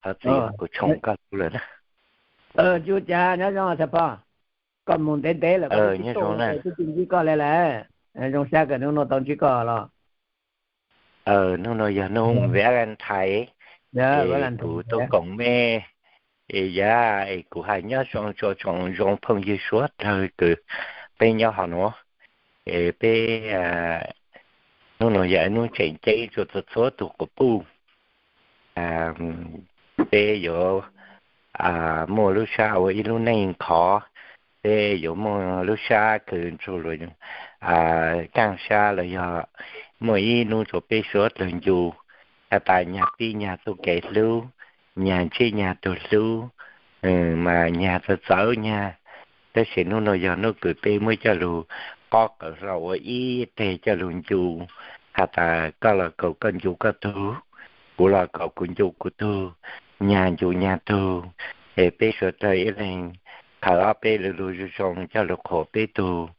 Thov txim, kuv tshooj koj lub lawm na. Tsis ua cas, nyob zoo Xab Pog. Koj mus ntev ntev lawm, koj twb tsis tuaj, twb tsis ntsib koj li lawm. Zoo sab kawg hnub no tau ntsib koj los. Hnub no yog hnub Valentine, kuv tuaj koom mej, es yog es kuv hais nyob zoo rua tsoom zoo phooj ywg suav dlawg kws peb nyob hov nuav, es peb hnub no yog ib hnub tseem ceeb rua txhua txhua tug quas puj. Peb yuav muaj lub sab ua ib lub neej khov, peb yuav muaj lub sab kws nrug luas kaaj sab los yog muaj ib hnub rua peb suav dlawg ncu, has tas nyag pib nyag txuj kev hlub, nyag ntsib nyag tug hlub, mas nyag txawv txawv nyag. Tab sis hnub no yog hnub kws peb muab coj lug qob qawm hlo ua ib teg coj lug ncu, has tas koj los kaum koj ncu koj tug, kuv los kaum kuv ncu kuv tug, nyag ncu nyag tug, es peb suav dlawg ib leeg khaws ob peb lug lug zoo zoo coj lug qhuas peb tug,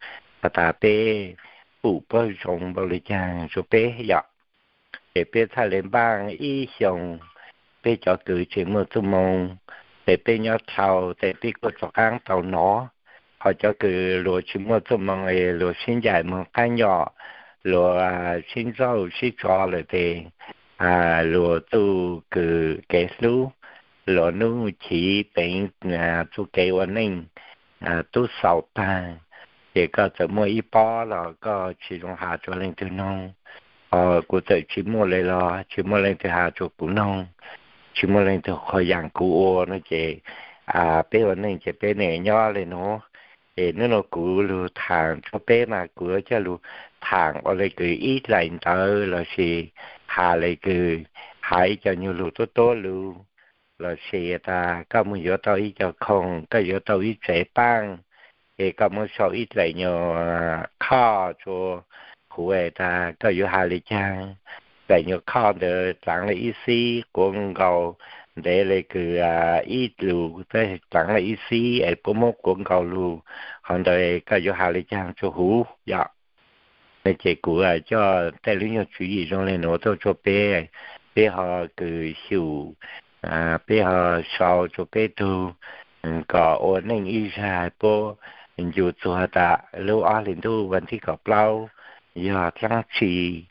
has tas peb pum puab zoo npaum li caag rua peb yom. Ces peb txhaj le npaaj ib xyoos, peb cov kws tseem muaj txuj moo, ces peb nyob dlhau ces peb kuj rov qaab tau nov, ho cov kws luas tsis muaj txuj moo es luas sib ncaim moog qaab nyom, luas sib ntsauj sib tso lawm tes luas txuj kws kev hlub, luas nub chiv peev txuj kev ua neej tub xaus taag, ces koj txawm muaj ib pob los koj tsis zoo has rua leej twg noog, ho kuv txawm tsis muaj le los tsis muaj leej twg has rua kuv noog, tsis muaj leej twg qhuas yaam kuv ua no ces peb ua neej ces peb niaj nyob le nuav. Es hnub no kuv lug thaam rua peb mas kuv yuav coj lug thaam ua le kws ib dlaim ntawv lossis has le kws has ib co nyuag lug tuab tuab lug, lossis tas koj moog yuav tau ib co khoom, koj yuav tau ib tsev paaj, es koj muab sau ib dlaim nyuag khoj rua huv es tas koj yuav has le caag. Dlaim nyuag khoj ntawd dlaav le ib xib quav nkaus, ntev le kws ib lus, dlaav le ib xib es puab muab quav nkaus lug, hov ntawd koj yuav has le caag rua huv yom. Ces kuv coj tej lub nyuag tswv yim zoo le nuav tuaj rua peb, peb ho kws xyum, peb ho sau rua peb tug kom ua neej ib zag puab ncu txug tas lub ob hli ntuj vas thib kaum plaub yog dlaab tsi,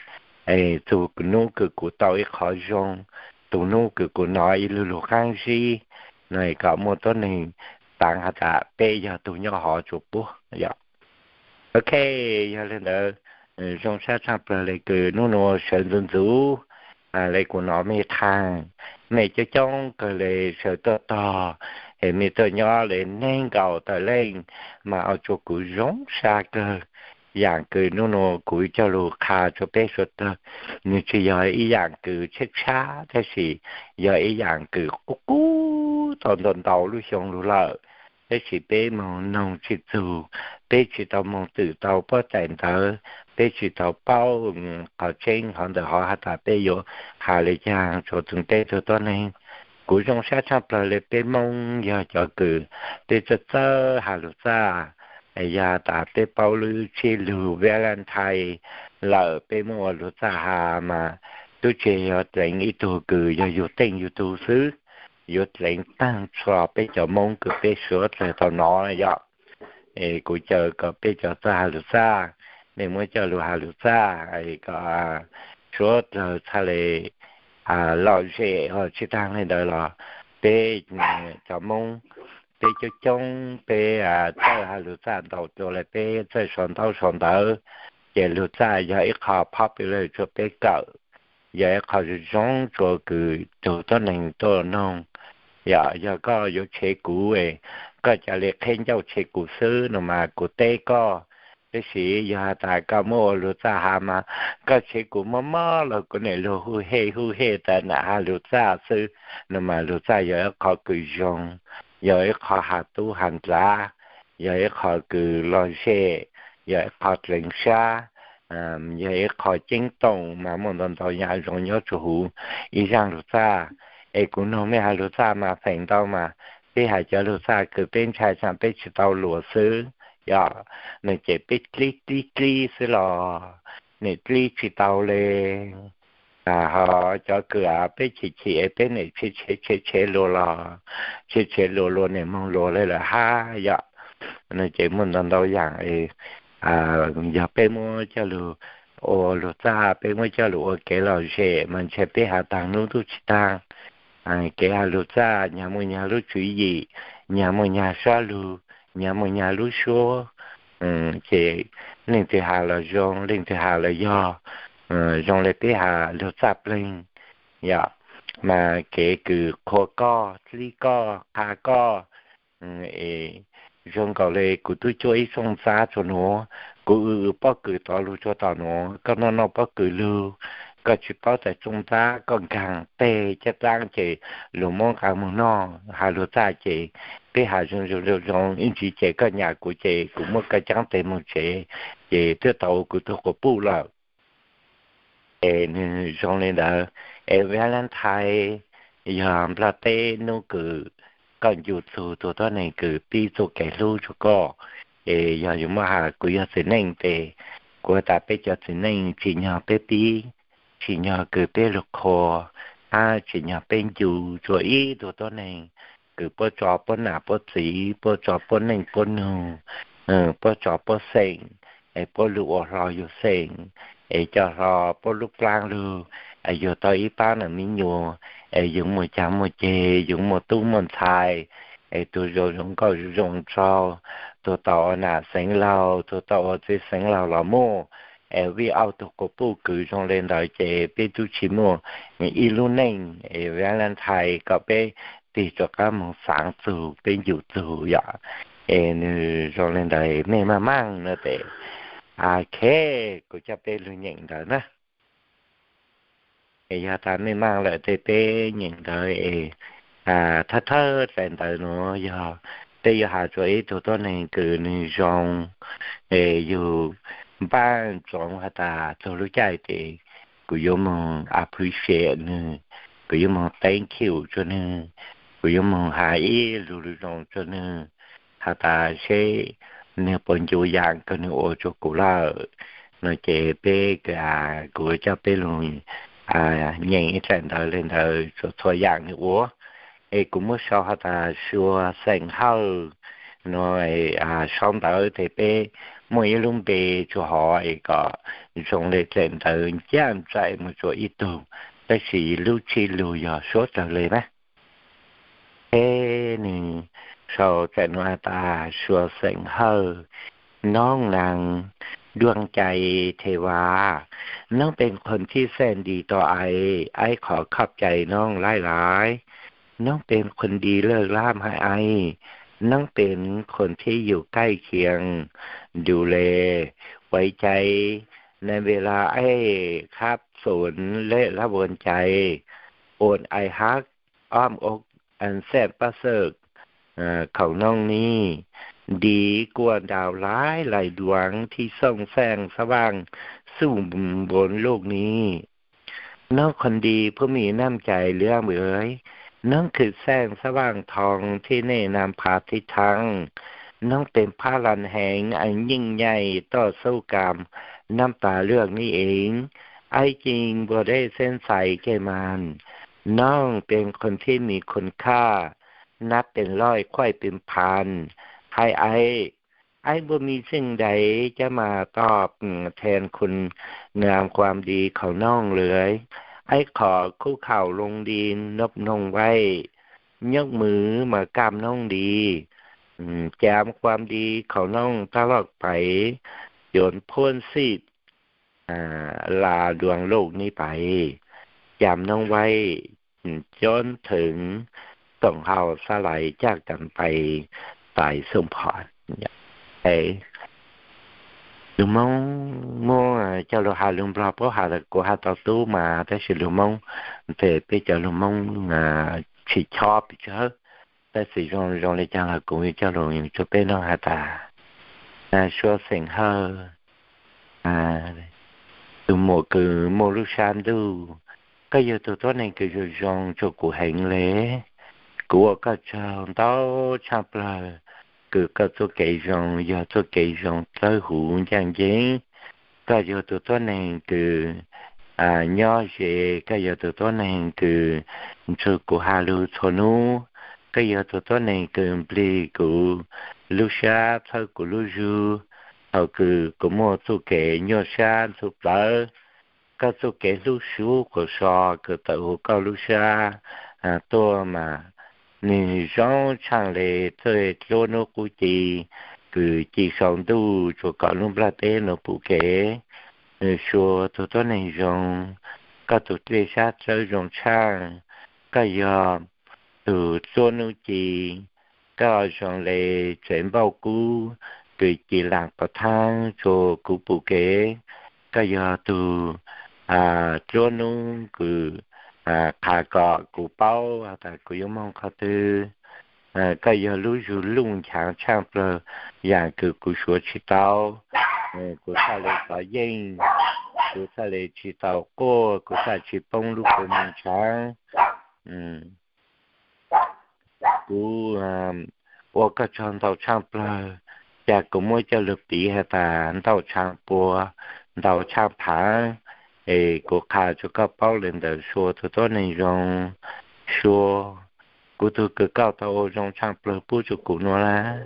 tug nub kws kuv tau ib qho zoo, tug nub kws kuv nov ib lug lug qaab zib, no kom muaj tuab neeg taav has tas peb yog tug nyob hov rua puab yom. Ok, yog le ntawd, zoo sab tshaaj plawg le kws nub nua sawv ntxuv ntxuv le kuv nov mej thaam, mej coob coob kawg le sawv tuaj tog, es mej tuaj nyob le neeg nkaum tawm leej, mas ua rua kuv zoo sab kawg. Yaam kws nub nua kuv coj lug qha rua peb suav dlawg, nwg tsis yog ib yaam kws tshaib tshab tab sis yog ib yaam kws qub qub tau ntau ntau lub xyoo lug lawm, tab sis peb moog noog tsis txug, peb tsis tau moog twm tau puab tsaim ntawv, peb tsis tau paub qhov tseeb hov ntawm hov has tas peb yuav has le caag rua tug teb tug tuab neeg. Kuv zoo sab tshaaj plawg le peb Moob yog cov kws peb txawj txawj has lug txaj, yog has tas peb paub lub tsib lug Valentine lawm peb muab ua lug txaj has mas tub tsi yog dleev ib tug kws yog yug teej yug tug xwb, yuav dleev taag txhua peb cov Moob kws peb suav dlawg tau nov yom. Es kuv caw kom peb cov txawj has lug txaj, mej muab coj lug has lug txaj kom suav dlawg txhaj le lom zem, ho tsis taag le ntawd los peb cov Moob, peb coob coob peb txawj has lug txaj ntau dlua le peb txawj sau ntaub sau ntawv, ces lug txaj yog ib qho popular rua peb kawm, yog ib qho zoo zoo rua kws tug tuab neeg tuaj noog. Yog, yog koj yuav tshev kuv, koj ca le qheb ncauj tshev kuv xwb no mas kuv teb koj. Tab sis yog has tas koj muab ua lug txaj has mas koj tshev kuv mob mob los kuv niam lug hu hej hu hej tas nam has lug txaj xwb no mas lug txaj yog ib qho kws zoo, yog ib qho has tub has ntxav, yog ib qho kws lom zem, yog ib qho dleev sab, yog ib qho ceeb toom mas muaj ntau ntau yaam zoo nyob rua huv ib zaaj lug txaj. Es kuv noog mej has lug txaj mas feem ntau mas peb has cov lug txaj kws peb ntshai tsam peb tsis tau luas xwb, yog, no ces peb dlib dlib dlib xwb los nim dlib tsis tau le. Ho cov kws peb chim chim peb niam tshev tshev luag los, tshev tshev luag luag niam moog luag le lawm hab yom. Ces muaj ntau ntau yaam, yog peb muab coj lug ua lug txaj, peb muab coj lug ua kev lom zem mas ntshe peb has taag nub tub tsi taag. Kev has lug txaj nyag muaj nyag lub tswv yim, nyag muaj nyag sab lug, nyag muaj nyag lub suab. Ces leej twg has los zoo, leej twg has los yog, zoo le peb has lug txaj pleeg yom. Mas kev kws qhuas koj, txib koj, qha koj, es zoo nkaus le kuv tub cuab ib tsooj txab rua nuav, kuv w w pob kws tod lug rua tom nuav, koj noj noj pob kws lug, koj tsi paub tas tsooj txab koj nkaag teg caj dlaab ces lug muab nqaa moog noj. Has lug txaj ces peb has zoo zoo zoo zoo ib ntsis ces koj nyam kuv ces kuv muab koj caab teg moog tsev, ces twb tau kuv tug quas puj lawm. Es nwg zoo le ntawd. Es Valentine yog nplaj teb nub kws koj ncu txug tug tuab neeg kws pib txuj kev hlub rua koj. Es yog yus muab has kuv yog txiv neej tes, kuv has tas peb cov txiv neej tsim nyog peb pib, tsim nyog kws peb lug qhuas, hab tsim nyog peb ncu rua ib tug tuab neeg kws puab tso puab nam puab txiv, puab tso puab neej puab nug, puab tso puab xeem, es puab lug ua hlo yug xeem, es coj hlo puab lub plaab lug, es yug tau ib paab nam me nyuam, es yug muaj caag muaj ceg, yug muaj tub muaj ntxhais, es tug zoo zoo nkauj zoo zoo nraug, tug tau ua nam xeev laug, tug tau ua txiv xeev laug los muaj. Es vim auj tug quas puj kws zoo le ntawd ces peb tub tsi muaj ib lub neej, es Valentine kom peb tig rov qab moog xaav txug peb ncu txug yom. Es nwg zoo le ntawd, mej maaj maaj no tes, ok, kuv coj peb lug nyeem ntawd na. Es yog tas mej maaj lawm tes peb nyeem ntawd es, thawj thawj dlaim ntawd nuav yog peb yuav has rua ib tug tuab neeg kws nwg zoo, es yug npaaj ntsoov has tas txug lub caij tes kuv yuav moog appreciate nwg, kuv yuav moog thank you rua nwg, kuv yuav moog has ib lug lug zoo rua nwg, has tas seb nwg puas ncu yaam kws nwg ua rua kuv lawm. No ces peb, kuv coj peb lug nyeem ib dlaim ntawd le ntawd txhua txhua yaam nwg ua. Es kuv muab sau has tas Sua Xeem Hawj no, sau ntawv tes peb muaj ib lub npe rua hov es kom zoo le dlaim ntawd ncaaj nraim moog rua ib tug, tab sis lub txij lug yog suav dlawg le na. Peb nwg sau dlaim nuav has tas Sua Xeem Hawj. น้องนางดวงใจเทวา น้องเป็นคนที่แสนดีต่อไอ ไอขอขอบใจน้องหลายๆ น้องเป็นคนดีเลิศล้ำให้ไอ น้องเป็นคนที่อยู่ใกล้เคียง ดูแล ไว้ใจ ในเวลาไอขับสนและละวนใจ โอนไอฮัก อ้อมอกอันแสนประเสริฐ ของน้องนี้ ดีกว่าดาวหลายหลายดวงที่ส่องแสงสว่างสู่บนโลกนี้ น้องคนดีผู้มีน้ำใจเลื่อมเอ๋ย น้องคือแสงสว่างทองที่แนะนำพาทิศทาง น้องเป็นพลังแห่งอันยิ่งใหญ่ต่อสู้กับน้ำตาเลือกนี้เอง ไอจึงบ่ได้เส้นใสแก่มัน น้องเป็นคนที่มีคุณค่า นับเป็นร้อยค่อยเป็นพัน ให้ไอ ไอบ่มีสิ่งใดจะมาตอบแทนคุณงามความดีของน้องเลย ไอขอคุกเข่าลงดินนบนงไหว้ ยกมือมากราบน้องดี จำความดีของน้องตลอดไป จนพ้นสิ้น ลาดวงโลกนี้ไป จำน้องไว้ จนถึงส่งเฮาสลายจากกันไป สายสมพร Lug Moob muab coj lug has lug Nplog, paub has kuv has tau tub mas, tab sis lug Moob, peb cov lug Moob tsis chob pes tsawg, tab sis zoo zoo le caag los kuv coj lug rua peb noog has tas, Sua Xeem Hawj, tus muam kws muaj lub sab ntuj, koj yog tug tuab neeg kws zoo zoo rua kuv heev le. Kuv ua koj tsaug ntau tshaj plawg, kws koj txuj kev zoo yog txuj kev zoo dlawb huv ncaaj nceeg. Koj yog tug tuab neeg kws nyob ze, koj yog tus tuab neeg kws nrug kuv has lug txhua nub, koj yog tus tuab neeg kws nplig kuv lub sab, txhawb kuv lub zug, thaus kws kuv muaj txuj kev nyuaj sab ntxhov plawv, koj txuj kev hlub sub quas so kws tawm huv koj lub sab tuaj mas nwg zoo tshaaj le txuj dluab nub qub ci kws ci sau ntuj tsuas kom lub nplaj teb nuav pum kev. Nwg sua tug tuab neeg zoo, koj tug dlej sab tsawb zoo tshaaj, koj yog tug dluab nub ci, koj zoo le tsev npauj kub kws ci laag quas thaab rua kuv pum kev, koj yog tug dluab nub kws qha kom kuv paub has tas kuv yuav moog qhov twg. Koj yog lub zug luj nchaav tshaaj plawg yaam kws kuv suav tsi tau, kuv txhaj le tov yeej, kuv txhaj le tsi tau quaj, kuv txhaj tsi poob lub kua muag nchaav. Kuv ua koj tsaug ntau tshaaj plawg, ca kuv muab coj lug piv has tas ntau tshaaj pua, ntau tshaaj phaav, es kuv qha rua koj paub le ntawd sua tug tuab neeg zoo, sua kuv tug kws koj tau ua zoo tshaaj plawg pub rua kuv nuav lawm.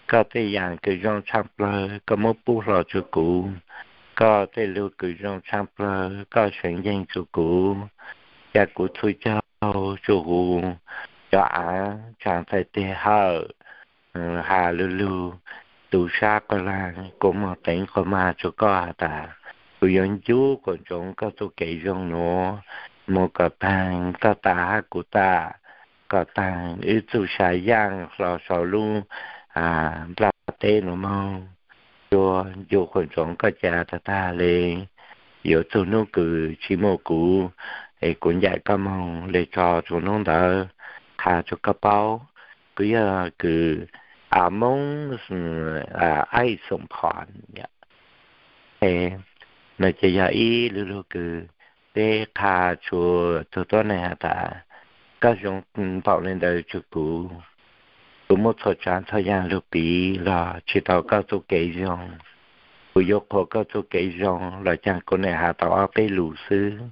Koj tej yaam kws zoo tshaaj plawg koj muab pub hlo rua kuv, koj tej lug kws zoo tshaaj plawg koj seev yeeg rua kuv, ca kuv txhua caug tsuj huv cov aav tsaag txhais teg hawm, has lug lug tu sab quas laag kua muag teev quas mag rua koj has tas kuv yuav ncu quas ntsoov koj txuj kev zoo nuav moog kom taag, koj tas hab kuv tas, kom taag wb txuj sa yaaj hlo sau lub nplaj teb nuav moog. Yuav ncu quas ntsoov koj ca tag tag le, yuav txug nub kws tsi muaj kuv, es kuv ncaim koj moog le tso rua nub ntawd, qha rua koj paub. Kuv yog kws a moob aib xoom phom, no ces yog ib lug lug kws peb qha rua tug tuab neeg has tas koj zoo npaum le ntawd rua kuv. Kuv muab txhua tsaav txhua yaam lug piv los tsi tau koj txuj kev zoo. Kuv yuav qhuas koj txuj kev zoo los caag kuv niam has tau ob peb lus xwb.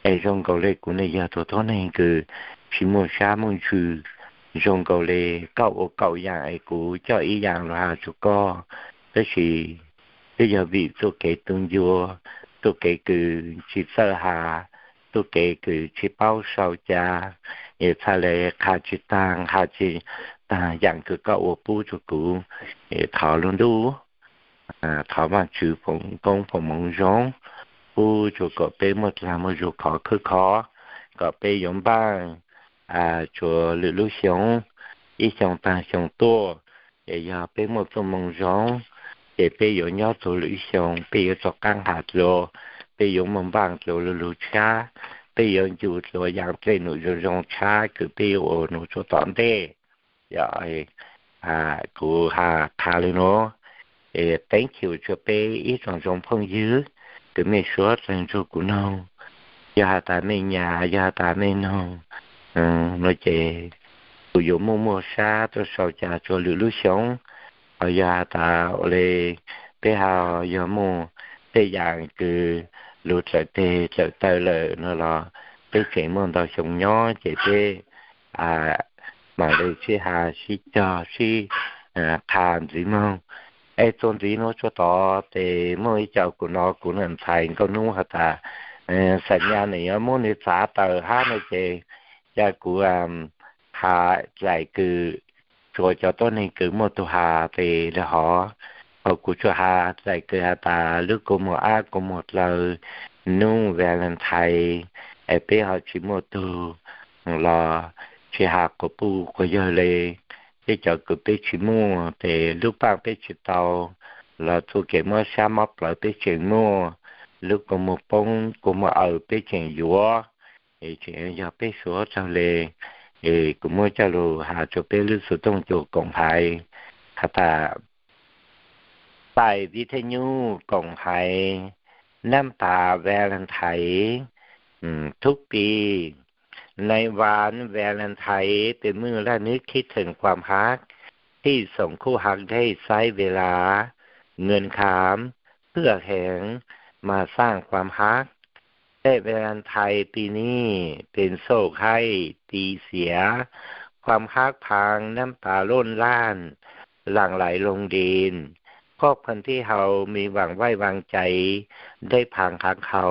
Es zoo nkaus le kuv ne yog tug tuab neeg kws tsi muaj sab muaj ntsws, zoo nkaus le koj ua kaum yaam es kuv coj ib yaam lug has rua koj, tab sis twb yog vim txuj kev tu ncua, txuj kev kws tsi txawj has, txuj kev kws tsi paub sau ca, es txhaj le qha tsi taag, has tsi taag yaam kws koj ua pub rua kuv. Thov lub ntuj, thov Vaajtswv foom koob foom moov zoo pub rua kom peb muaj dlaag muaj zug khov khwb khov, kom peb yuav npaaj rua lwm lub xyoo, ib xyoo taag xyoo tuaj. Es yog peb muaj txuj moo zoo, ces peb yuav nyob txug lwm xyoo, peb yuav rov qaab has dlua, peb yuav muaj npaaj dlua lug lug tshab, peb yuav ncu dlua yaam dlej num zoo zoo tshab kws peb yuav ua nuav rua tom ntej. Yog kuv has qha le nuav, thank you rua peb ib tsoom zoo phooj ywg kws mej suav dlawg nrug kuv noog. Yog has tas mej nyam, yog has tas mej noog, no ces kuv yuav muaj muaj sab tuaj sau ca rua lwm lub xyoo. Hos yog has tas ua le peb has yog muaj tej yaam kws lug dlawm teg dlawm taw lawm no los peb tseem muaj ntau xyoo nyob ces peb mam le sib has sib cog sib qha ntxiv moog. Es txuas ntxiv nuav tsuas tod tes muaj ib co kuv nov kuv nam ntxhais nkauj nub has tas, xam nyas nwg yuav muab nwg txav tawm hab no ces ca kuv has dlaim kws tsuas cov tuab neeg kws muaj tug has tes le hov. Hos kuv tsuas has dlaim kws has tas lub kua muag ab kua muag dlaw, nub Valentine, es peb ho tsis muaj tug los tsis has quas puj quas yawg le. Tej cov kws peb tsis muaj tes lub paaj peb tsis tau los txuj kev mob sab mob plawv peb tseem muaj, lub kua muag poob kua muag aws peb tseem yuav. Es tseem yog peb suav dlawg le. Es kuv muab coj lug has rua peb lub xov tooj cua koom haiv has tas, txais vij thej nyuj koom haiv nab pas Valentine thub pis. Nais vas Valentine pes mwj laj nwb khib theem kuam hab, thij xoom khuj hav dej saib ve las, nws kham hwj heev mas saaj kuam hab. เทศกาลวาเลนไทน์ปีนี้เป็นโชคให้ตีเสีย ความฮักพางน้ำตาร่นร่าน หลั่งไหลลงดิน เพราะคนที่เรามีหวังไว้วางใจ ได้พางฮักเขา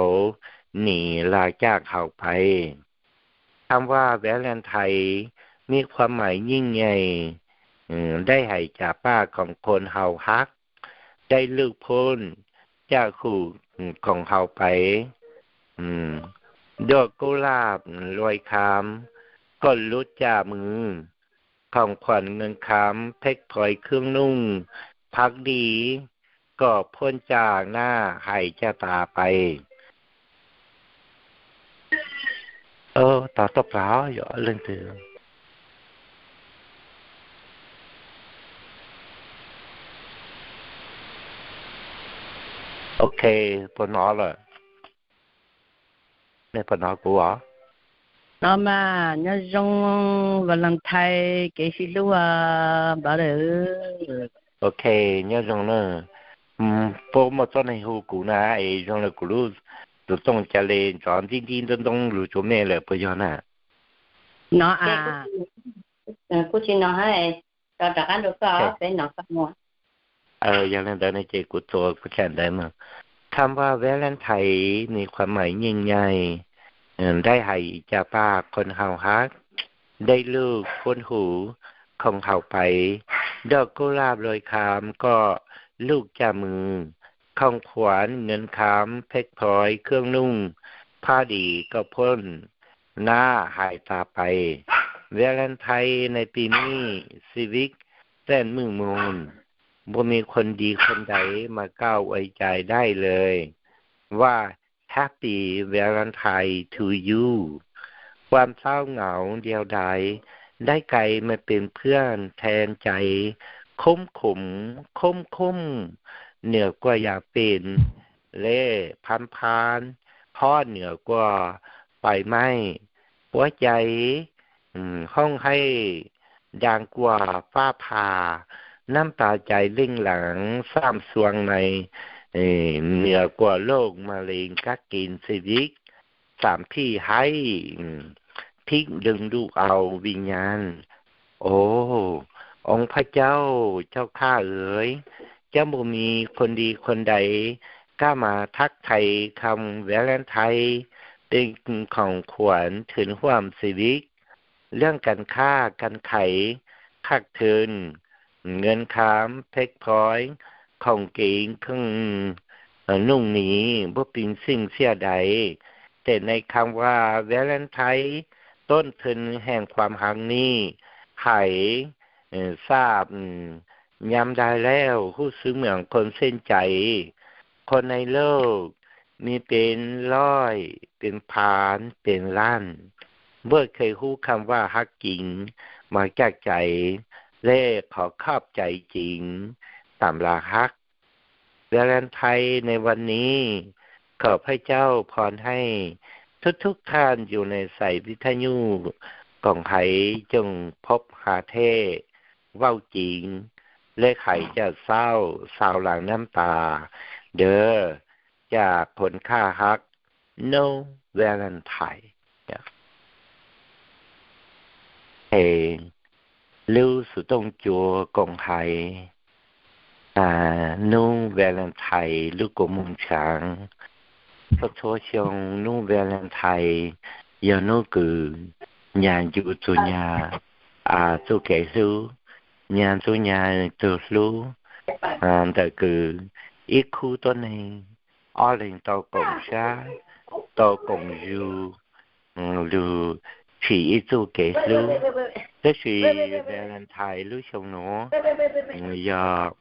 หนีลาจากเราไป คำว่าวาเลนไทน์ มีความหมายยิ่งใหญ่ ได้หายจากปากของคนเราฮัก ได้หลุดพ้นจากหูของเราไป ดอกกุหลาบลอยคำก็หลุดจากมือ ของขวัญเงินคำเพชรพลอยเครื่องนุ่ง พักดีก็พ้นจากหน้าหายจากตาไป Tab tom pab yog leej twg? Ok, puas hnov lawm? Nej puas hnov kuv os? Hnov mas, nyob zoo Valentine kev sib hlub os brother. Ok, nyob zoo na. Puab muaj txoj neeg hu kuv na, es zoo li kuv lub xov tooj ca le nrov ntib ntib ntoob ntoob lug rua mej lawm puas yog na? Hnov a. Kuv tsis hnov, rov qab rau koj, peb hnov koj mus. Yog li ntawd no ces kuv txuas kuv tham ntawd mas, คำว่า Valentine มีความหมายยิ่งใหญ่ ได้หายจากปากคนเราฮัก ได้หลุดพ้นหูของเราไป ดอกกุหลาบลอยคำก็หลุดจากมือ ของขวัญเงินคำเพชรพลอยเครื่องนุ่ง ผ้าดีก็พ้นหน้าหายตาไป Valentine ในปีนี้ชีวิตแสนมืดมน บ่มีคนดีคนใดมากล่าวอวยใจได้เลยว่า Happy Valentine to you ความเศร้าเหงาเดียวดาย ได้กลายมาเป็นเพื่อนแทนใจ ขมขม ขมขม เหนือกว่าอยากเป็น และพันพัน ฮอดเหนือกว่าไฟไหม้ หัวใจ ห้องไห้ดังกว่าฟ้าผ่า น้ำตาใจเร่งหลั่งซ่ามซวงใน เหนือกว่าโรคมะเร็งกักกินชีวิต สามพี่ให้ พิกดึงดูดเอาวิญญาณ โอ้ องค์พระเจ้าเจ้าข้าเอ๋ย จะบ่มีคนดีคนใดกล้ามาทักไทยคำวาเลนไทน์ เป็นของขวัญเถินห่วมชีวิต เรื่องการค้าการขาย ขาดเถิน เงินคำเพชรพลอย ของกินเครื่องนุ่งนี้ บ่เป็นสิ่งเสียดาย แต่ในคำว่าวาเลนไทน์ ต้นทุนแห่งความฮักนี้ หายสาบยำได้แล้ว รู้สึกเหมือนคนสิ้นใจ คนในโลกมีเป็นร้อยเป็นพันเป็นล้าน บ่เคยรู้คำว่าฮักจริงมาจากใจ และขอขอบใจจริงสำหรับฮัก วาเลนไทน์ในวันนี้ ขอพระเจ้าพรให้ทุกๆท่านอยู่ในสายวิทยุของไทย จงพบหาแท้เว้าจริง และหายจากเศร้าซาวหลั่งน้ำตา เด้อ จากคนข้าฮัก No Valentine เฮ lub xuv tooj cua koom hais, hnub Valentine lub kua muag ntshav. Txhua txhua xyoo hnub Valentine yog hnub kws nyag ncu txug nyag txuj kev hlub, nyag ncu nyag tug hlub ntawm kws ib khub tuab neeg ob leeg tau koom sab, tau koom zug lug tsim ib txuj kev hlub. Tab sis Valentine lub xyoo nuav yog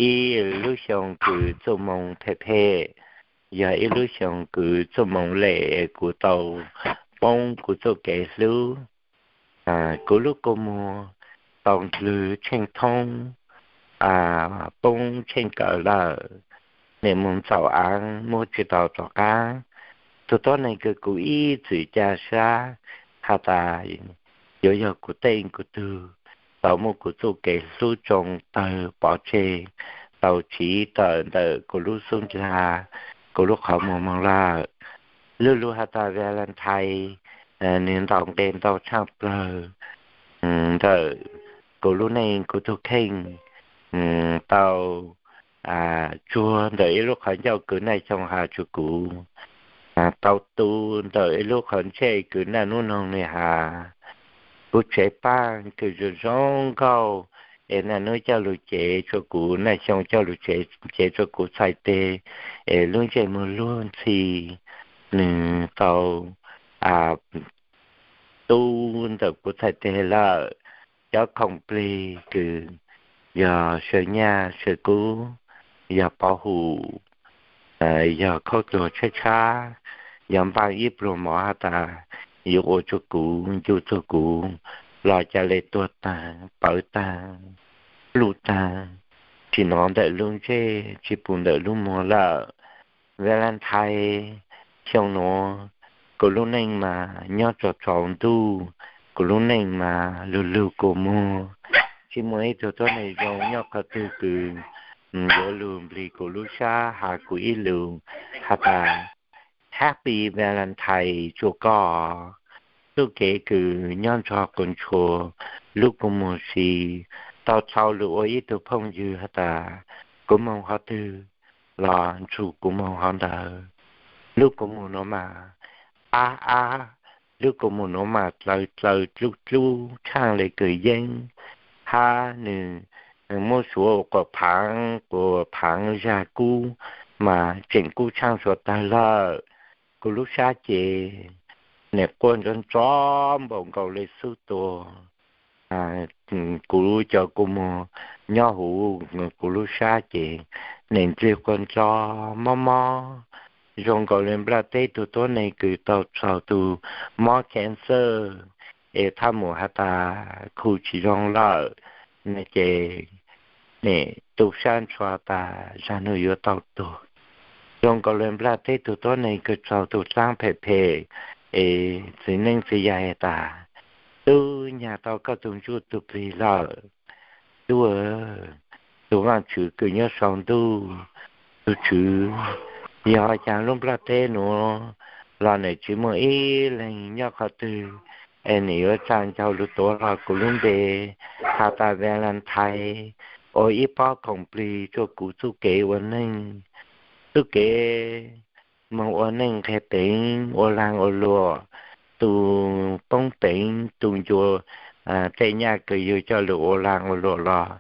ib lub xyoo kws txuj moo phem phem, yog ib lub xyoo kws txuj moo lem kuv tau poob kuv txuj kev hlub. Kuv lub kua muag tau ndlwg tsheej thoob, poob tsheej kawm lawm, nim moog txaus aav muab tsi tau rov qaab. Tug tuab neeg kws kuv ib txwm ca sab has tas yuav yog kuv teej kuv tug, tau muab kuv txuj kev hlub tsoo tawg pov tseg, tau tsiv tawm ntawm kuv lub xub ntiag, kuv lub qhov muag moog lawm. Luj lug has tas Valentine nws ntaus nqe ntau tshaaj plawg ntawm kuv lub neej kuv tug kheej, tau tsuag ntawm ib lub qhov ncauj kws Naj Xyoo has tsua kuv, tau tu ntawm ib lub qhov ntsej kws Naj Nub Noog nwg has. Kuv tsev paaj kws zoo zoo nkauj, es Naj Nub coj lug cev tsua kuv, Naj Xyoo coj lug cev tsua kuv txhais teg, es lub ntsej muag luag ntxhi, nwg tau tu ntawm kuv txhais teg lawm. Cov khoom plig kws yog saw nyaj saw kub, yog pov hum, yog khaub dluag tshab tshab, yog npaaj ib pluag mov has tas yuav ua tsua kuv, ncu txug kuv, los ca le tuag taag, pawv taag, pluj taag, tsi nov ntawm lub ntsej, tsi pum ntawm lub muag lawm. Valentine xyoo nuav, kuv lub neej mas nyob tsaus tsaus ntuj, kuv lub neej mas lug lug kua muag, tsi muaj ib tug tuab neeg zoo nyob qhov twg kws yuav lug nplig kuv lub sab has kuv ib lus has tas Happy Valentine tsua koj. Txuj kev kws nyob nrog quas ntshua lub kua muag si, tau rhau lug ua ib tug phooj ywg has tas kuv moog qhov twg los nrug kuv moog qhov ntawd. Lub kua muag nuav mas ab ab, lub kua muag nuav mas dlaws dlaws dlub dlub tshaaj le kws yeeb, hab nwg muab suav ua quas phaav quas phaav zag kub, mas tseem kub tshaaj suav tawg lawm. Kuv lub sab ces nim quaj nrov nrov npaum nkaus le xub tua. Kuv cov kua muag nyob huv kuv lub sab ces nim ntxig quas nrov mob mob, zoo nkaus le nplaj teb tug tuab neeg kws tau raug tug mob cancer, es thaj mus has tas khu tsi zoo lawm, ces nim tu sab ntshua tas zag nub yuav tau tuag. Zoo nkaus le nplaj teb tug tuab neeg kws raug tug dlaab phem phem, es txiv neeb txiv yaig has tas, tub nyag tau koj tug ntsuj tug plig lawm. Tub, tug Vaajtswv kws nyob sau ntuj, tug Tswv, yog ua caag lub nplaj teb nuav los nim tsi muaj ib leeg nyob qhov twg, es nim yuav tsaa ncaug lug tuav hlo kuv lub npe has tas Valentine ua ib pob khoom plig tsua kuv txuj kev ua neej. Txuj kev moog ua neej nqeg peev ua laag ua luam, tu poob peev tu ncua tej nyaj kws yug coj lug ua laag ua luam los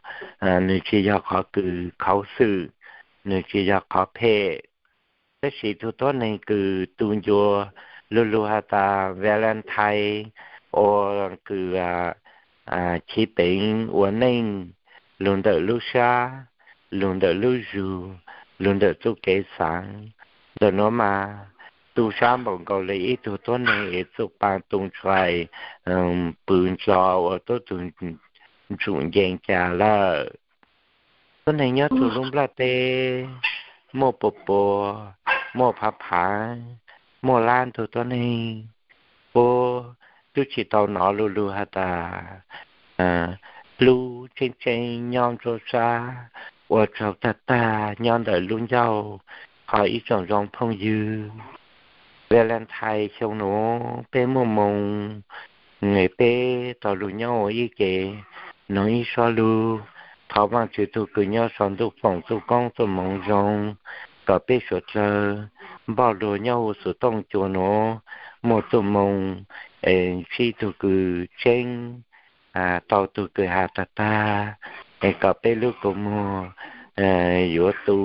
nwg tsi yog qhov kws khaus xwm, nwg tsi yog qhov phem. Tab sis tug tuab neeg kws tu ncua lug lug has tas Valentine ua kws chiv peev ua neej lug ntawm lub sab, lug ntawm lub zug, lug ntawm txuj kev xaav. Ntawm nuav mas tu sab npaum nkaus le ib tug tuab neeg es txuj paa tu ntshai pw ntso ua tuab tug ntsum nceeg ca lawm. Tuab neeg nyob txug lub nplaj teb muaj pua pua, muaj phav phav, muaj lab ntug tuab neeg, puab tub tsi tau nov lug lug has tas hlub tseeb tseeb nyob ntsuab sab, ua tsaug tag tag nyob ntawm lub ncauj, qhov ib tsoom zoo phooj ywg. Valentine xyoo nuav peb muaj moog, peb tau lug nyob ua ib ke, noog ib sob lug. Thov Vaajtswv tug kws nyob sau ntuj foom txuj koob txuj moov zoo, kom peb suav dlawg npaj lug nyob huv xuv tooj cua nuav muaj txuj moog, es sib tug kws tseeb, tau tug kws has tag tag, es kom peb lub kua muag yuav tu,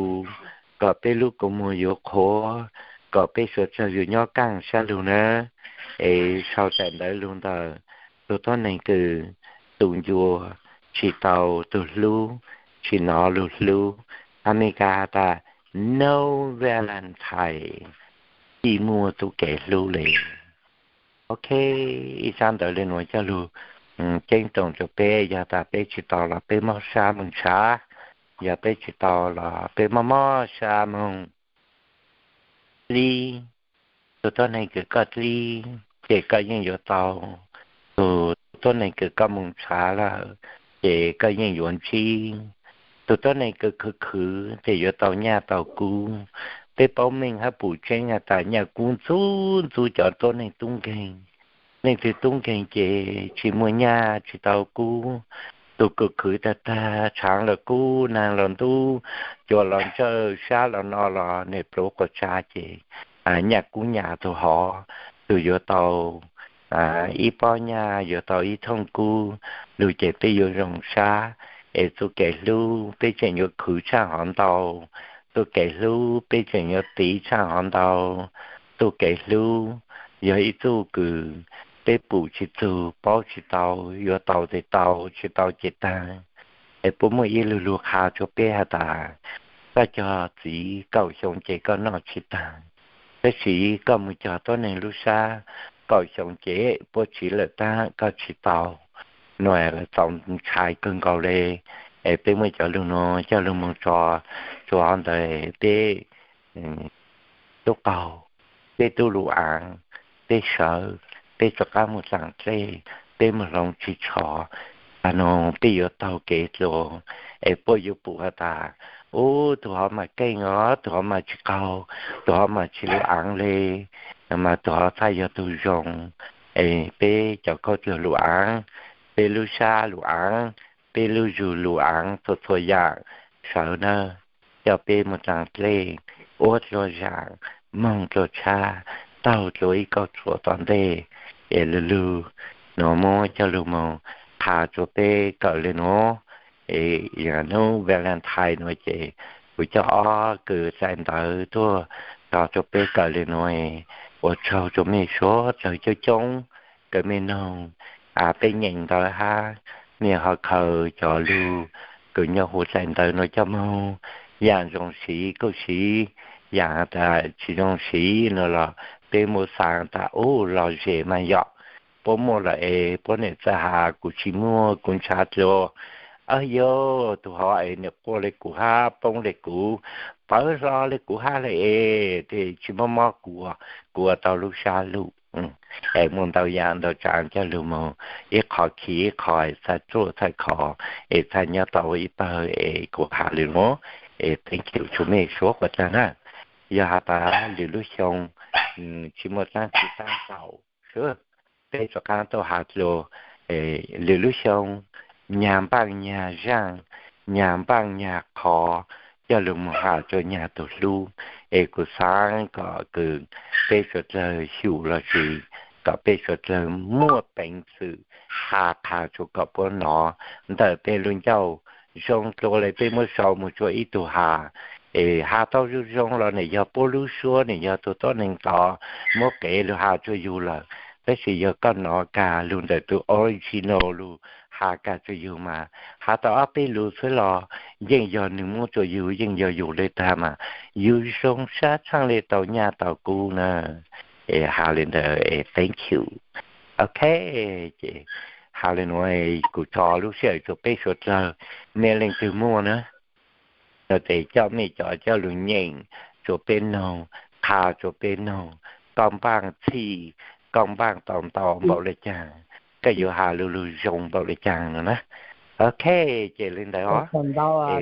kom peb lub kua muag yuav qhuav, kom peb suav dlawg yuav nyob kaaj sab lug nawb. Es sau tawm ntawv lug ntawm tug tuab neeg kws tu ncua tsi tau tug hlub, tsi nov lug hlub. Amelikas has tas no Valentine, tsi muaj txuj kev hlub le. Ok, ib tsab ntawv le nuav coj lug ceeb toom rua peb, yog tas peb tsi tau los peb mob sab moog ntshav, yog peb tsi tau los peb mob mob sab moog. Dlib, tug tuab neeg kws koj dlib ces koj yeej yuav tau, tug tuab neeg kws koj moog ntshav lawm ces koj yeej yuav ntsib, tug tuab neeg kws khwv khwv ces yuav tau nyaj tau kub, Peb paub meej hab pum tseeb has tas nyaj kub ntxub ntxub cov tuab neeg tub nkeeg. Leej twg tub nkeeg ces tsis muaj nyaj tsis tau kub. Tus kws khwv tag tag, tshaav los kub, naag los ntub, cua los ntsawj, sab los no los nwg pluav quas tsa ces nyaj kub nyaj tug hov, tug yuav tau ib pob nyaj, yuav tau ib thooj kub, lug ces peb yuav zoo sab. Es txuj kev hlub peb tseem yuav khwv tshaaj hov ntau, txuj kev hlub peb tseem yuav tiv tshaaj hov ntau. Txuj kev hlub yog ib txuj kws peb pum tsis txug, paub tsis tau, yuav tau tes tau, tsis tau ces taag. Es puab muaj ib lug lug qha rua peb has tas, koj cog txiv kaum xyoo ces koj noj tsis taag, tab sis koj moog cog tuab neeg lub sab kaum xyoo ces puab tsiv lawm taag, koj tsis tau. Nuav txaus ntshai kawg nkaus le. Es peb muab cov lug nuav coj lug moog tso rua ntawm peb tub qaug, peb tub lug aav, peb sawv, peb rov qaab moog txaam dlej, peb moog hloov ris tsho, taag nuav peb yuav taug kev dlua. Es puab yuav pum has tas, ub, tug hov mas keej os, tug hov mas tsis qaug, tug hov mas tsis lug aav le, mas tug hov txhaj yog tug zoo. Es peb cov khaub dluag lug aav, peb lub sab lug aav, peb lub zug lug aav txhua txhua yaam, sawv nawb, coj peb moog txaam dlej, ua dlua zaam, moog dlua tshab, taug dlua ib kauj ruam tom ntej. Es lug lug nuav muab coj lug moog qha rua peb kawm le nuav. Es yog hnub Valentine nuav ces kuv coj ob kws txhais ntawv tuaj tso rua peb kawm le nuav. Ua tsaug rua mej suav dlawg coob coob kws mej noog peb nyeem ntawv hab mej ho khaws cov lug kws nyob huv txhais ntawv nuav coj moog. Yaam zoo siv kuj siv, yaam has tas tsis zoo siv nuav los peb muab xaav tas ub, lom zem mas yom, puab muaj lawm es puab niam txawj has, kuv tsis muaj, kuv ntshaw dlua. Ab yog, tug hov es niam quaj le kuv hab poob le kuv, pawv hlo le kuv hab le es, tsis mob mob kuv, kuv ua tau lub sab lug. Es muaj ntau yaam ntau tsaav coj lug moog, ib qho khi ib qho, txhaj ruaj txhaj khov, es txhaj nyob tau ib pawg. Es kuv has le nuav, es thank you rua mej suav dlawg na. Yog has tas lwm lub xyoo tsis muaj txaab tsi txaab tau, peb rov qaab tuaj has dlua. Lwm lub xyoo nyag npaaj nyag zaaj, nyag npaaj nyag khov, coj lug moog has rua nyag tug hlub. Es kuv xaav kom kws peb suav dlawg xyum lossis kom peb suav dlawg muaj peev xwm has qha rua kom puab nov ntawm peb lub ncauj. Zoo dlua le peb muab sau moog rua ib tug has, es has tau zoo zoo los nws yog puab lub suab, nws yog tug tuab neeg tod muab kev lug has rua yug lawm. Tab sis yog koj nov kag lug ntawm tug original lug has kag rua yug mas, has tau ob peb lug xwb los yeej yog nws muab rua yug, yeej yog yug le tag mas yug zoo sab tshaaj le tau nyaj tau kub na. Es has le ntawd es thank you. Ok, ces has le nuav, kuv tso lub sij hawm rua peb suav dlawg, mej leej twg muaj na, no ces coj mej cov coj lug nyeem rua peb noog, qha rua peb noog, koj npaaj txhij, koj npaaj tau ntau npaum le caag, koj yuav has lug lug zoo npaum le caag no na. Ok, ces le ntawd os.